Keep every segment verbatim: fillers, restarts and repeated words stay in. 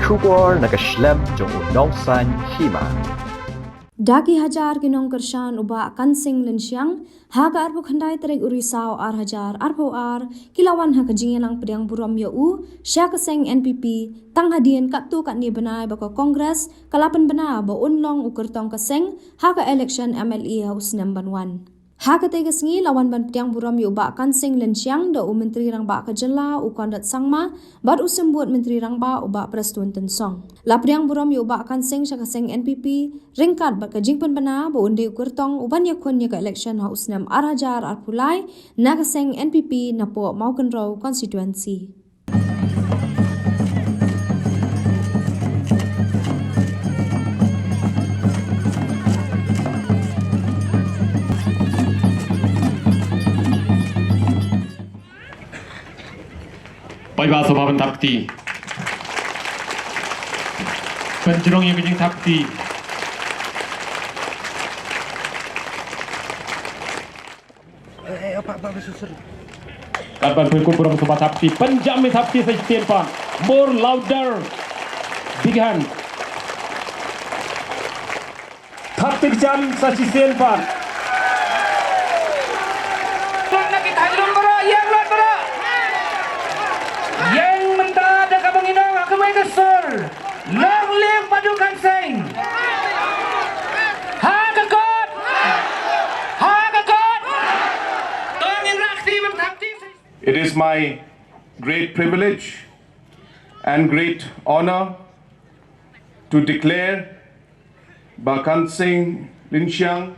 Khubor na ka shlem jong u Nongsaiñ Hima. Da ki hajar ki nongkyrshan u Bah Kansing Lynshiang, ha ka arphew khyndai tarik u Risaw ar hajar arphew ar, ki la wan ha ka jingïalang pdiang burom ïa u sha ka seng N P P, tang hadien katto katne bnai ba ka Congress ka la pynbna ba un long u kyrtong ka seng ha ka election M L A ha u snem ban wan. Ha katei ka sngi la wan ban pdiang burom ïa u Bah Kansing Lynshiang da u Myntri Rangbah ka jylla u Conrad Sangma bad u Symbud Myntri Rangbah u Bah Prestone Tynsong. La pdiang burom ïa u Bah Kansing sha ka seng N P P ryngkat bad ka jingpynbna ba un dei u kyrtong u ban ïakhun ïa ka election ha u snem ar hajar arphew lai na ka seng N P P napoh Mawkynrew constituency. Paidbah, sngewbha ban thap kti. Pynjrong ïa ka jingthap kti. Katba phi kut burom, sngewbha thap kti, pynjam ïa thap kti sa shisien pat. More louder. Big hand. Thap kti jam sa shisien pat. Pynjam ïa ki thap kti baroh, ïeng lut baroh. Ïeng mynta da kaba ngi ong ha kawei ka sur. Long live Bah Kansing! Ha ka kot! Ha ka kot! To ngin rah kti ban thap kti. It is my great privilege and great honor to declare Bah Kansing Lynshiang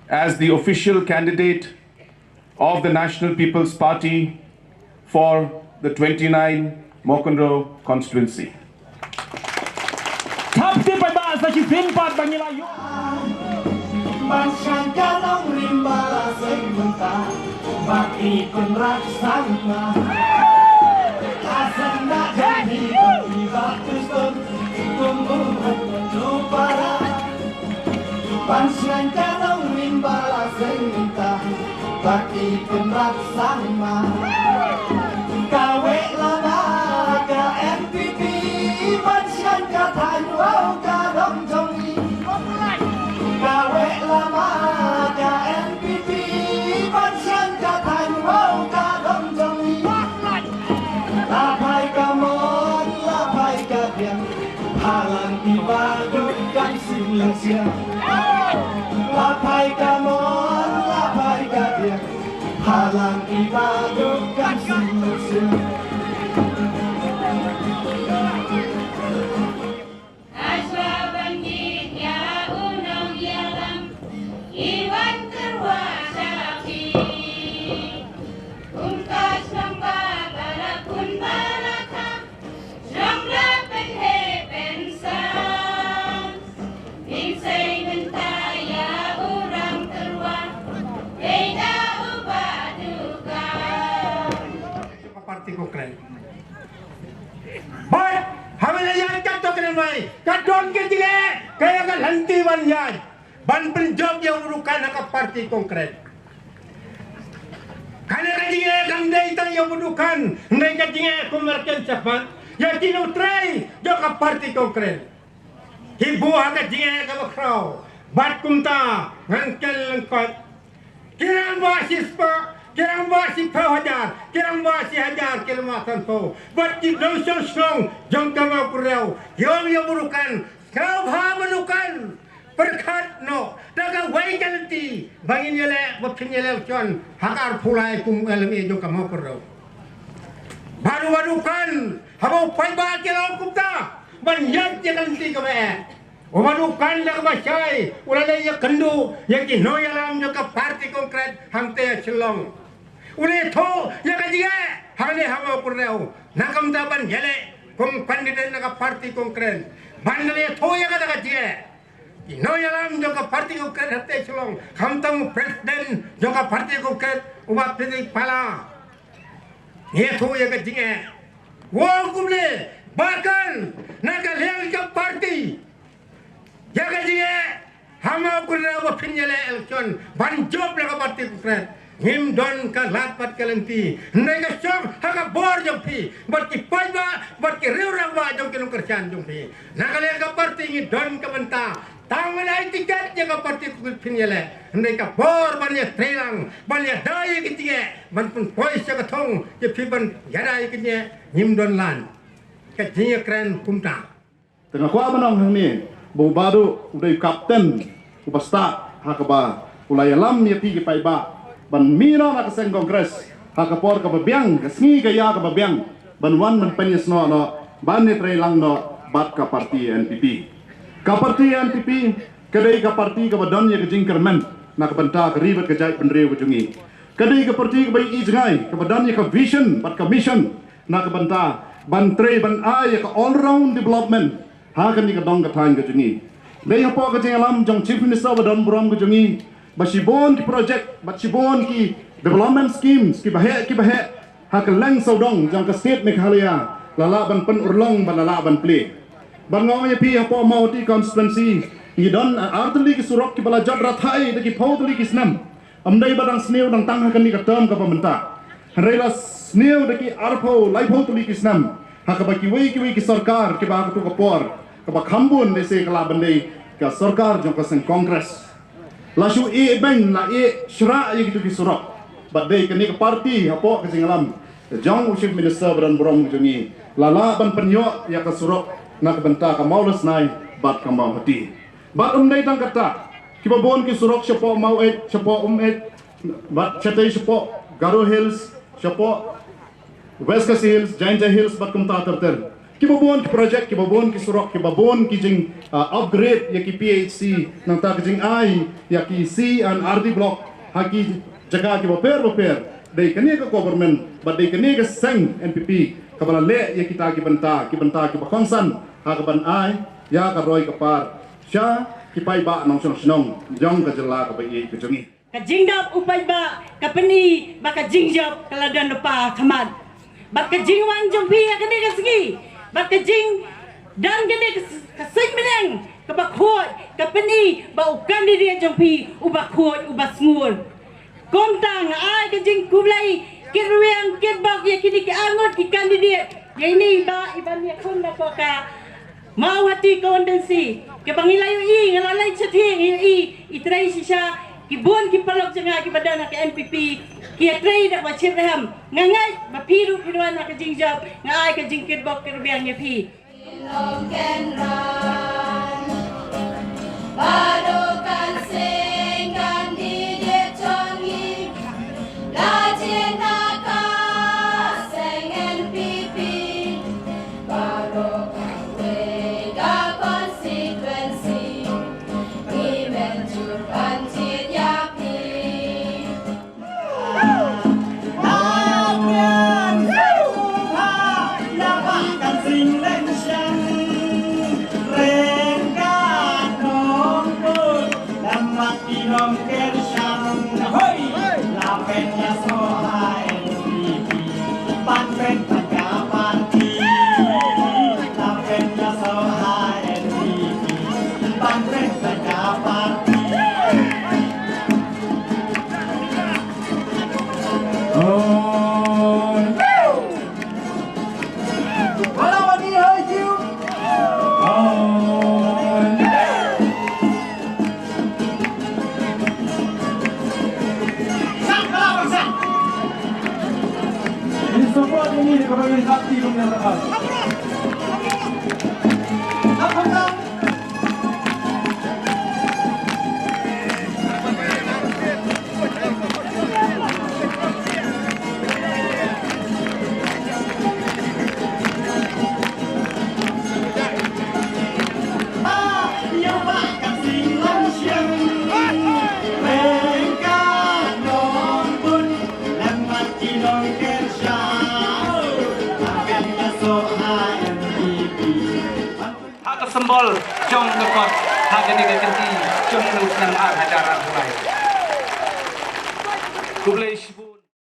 as the official candidate of the National People's Party for the twenty-nine Mawkynrew constituency. Thap kti paidbah sa shisien pat ba ngi la ïoh. Ban shang ka nongrim ba la seng mynta, ba ki Conrad Sangma. Hasan da jadi ba ki ba tu stone, kum kum tu para. Ban shang ka nongrim ba la seng mynta, ba ki Conrad Sangma. Kawei lama ka N P P, ban shang ka thaiñ, wow, ka dong jong ngi. Kawei lama ka N P P, ban shang ka thaiñ, wow, ka dong jong ngi. La phai ka mon, la phai ka biang, ha lang i Bah Kansing Lynshiang. La phai ka mon, la phai ka biang, ha lang i Bah Kansing Lynshiang. Hashwa ban kit ïa u nongïalam, i wan tyrwa sha phi. Kum ka shnong ba la khun ba la kha, shnong la pynheh pynsan. Ngin sei mynta ïa u rang tyrwa, dei da u Bah Dukam. Parti Congress. Bad ha ba la ïaid katto katne bnai, ka don ka jingeh, ka ïa ka lynti ban ïaid, ban pynjop ïa u Bah Dukam ha ka Parti Congress. Kane ka jingeh kam dei tang ïa u Bah Dukam, dei ka jingeh kum marken chapat ïa ki nongtrei jong ka Parti Congress. Hi buh ha ka jingeh kaba khraw, bad kumta ngan kren lyngkot. Ki rangbah shispah, ki rangbah shiphew hajar, ki rangbah shi hajar, ki rangbah sanphew, bad ki nongshong shnong jong ka Mawkynrew, ki ong ïa u Bah Dukam, sngewbha Bah Dukam, pyrkhat noh da kawei ka lynti ba ngin ïaleh, ba phin ïaleh election ha ka arphew lai kum u M L A jong ka Mawkynrew. Bad u Bah Dukam, haba u paidbah ki la ong kumta, ban ïaid ïa ka lynti kaba eh. U Bah Dukam da kaba shai u la leit ïakynduh ïa ki nongïalam jong ka Parti Congress hangtei ha Shillong. U la ïathuh ïa ka jingeh hangne ha Mawkynrew, na ka bynta ban ïaleh kum candidate na ka Parti Congress. Bad u la ïathuh ïa kata ka jingeh. Ki nongïalam jong ka Parti Congress hangtei Shillong, khamtam u president jong ka Parti Congress, u Bah Pynthei Pala. Ngi ïathuh ïa ka jingeh. Wow, kumne, ba kan, na ka liang ka parti. Ïa ka jingeh, ha Mawkynrew ba phin ïaleh election, ban jop ïa ka Parti Congress. Ngim don ka lad bad ka lynti. Hynrei ka shong ha ka bor jong phi, bad ki paidbah, bad ki riew rangbah jong Ki nongkyrshan jong phi. Na ka liang ka parti ngi don ka bynta. Tang ban ai tiket ïa ka parti kaba phin ïaleh. Hynrei ka por ban ïatreilang, ban ïada ïa ki jingeh, ban pynpoi sha ka thong ïa phi ban ïada ïa ki jingeh, ngim don lad. Ka jingïakren kumta. Te nga kwah ban ong hangne ba u Bah Duh u dei u kapten uba stad ha kaba u la ïalam ïa phi ki paidbah ban mih noh na ka seng Congress ha ka por kaba biang, ka sngi ka ïa kaba biang, ban wan ban pynïasnoh noh, ban ïatreilang noh bad ka parti N P P. Ka parti N P P ka dei ka parti kaba don ïa ka jingkyrmen na ka bynta ka ri bad ka jaitbynriew ka jong ngi. Ka dei ka parti kaba ïohi jngai, kaba don ïa ka vision bad ka mission na ka bynta ban trei ban ai ïa ka all round development ha kane ka dong ka thaiñ ka jong ngi. Dei hapoh ka jingïalam jong Chief Minister ba don burom ka jong ngi ba shibun ki project bad shibun ki development schemes kiba heh kiba heh ha kylleng sawdong jong ka state Meghalaya la lah ban pynurlong bad la lah ban plie. Ban ong ïa phi, hapoh Mawhati constituency ngi don ar tylli ki surok kiba la jot rathai da ki phew tylli ki snem. Ym dei ba dang sniew dang tang ha kane ka term kaba mynta, hynrei la sniew da ki arphew laiphew tylli ki snem ha kaba kiwei kiwei ki sorkar kiba ha kato ka por kaba kham bun dei se ka la ban dei ka sorkar jong ka seng Congress. La shu ïeh beiñ, la ïeh shrah ïa kito ki surok. Bad dei kane ka parti hapoh ka jingïalam jong u Chief Minister ba don burom jong ngi la lah ban pynïoh ïa ka surok na ka bynta ka Mawlasnai bad ka Mawhati. Bad ym dei tang kata, kiba bun ki surok shapoh Maweit, shapoh Umeit, bad shatei shapoh Garo Hills, shapoh West Khasi Hills, Jaintia Hills bad kumta ter ter. Kiba bun ki project, kiba bun ki surok, kiba bun ki jing, ah, upgrade ïa ki P H C, nangta ka jingai ïa ki C and R D block ha ki jaka kiba pher ba pher. Dei kane ka government bad dei kane ka seng N P P kaba la leh ïa kita ki bynta, ki bynta kiba kongsan ha kaban ai ïa ka roi ka par sha ki paidbah nongshong shnong jong ka jylla kaba ïeit ka jong ngi. Ka jingdap u paidbah ka pyni ba ka jingjop ka la don lypa khmat. Bad ka jingwan jong phi ha kane ka sngi, bad ka jingdon kane ka s-, ka seng bneng kaba khuid ka pyni ba u candidate jong phi uba khuid uba sngur. Kumta nga ai ka jingkhublei kyrwiang kyrpang ïa kine ki arngut ki candidate, ïa ine i bah iban ïakhun na ka Mawhati constituency, kaba ngi la ïohi, nga la leit shathie ngi ïohi, i trei shisha, ki bun ki paralok jong nga kiba don ha ka N P P ki ïatrei da kaba shitrhem. Nga ngeit ba phi ruh phin wan ha ka jingjop, nga ai ka jingkyrpad kyrpang ïa phi. Ha ka symbol jong ka kot, ha kane ka kynti jong u snem ar hajar arphew lai.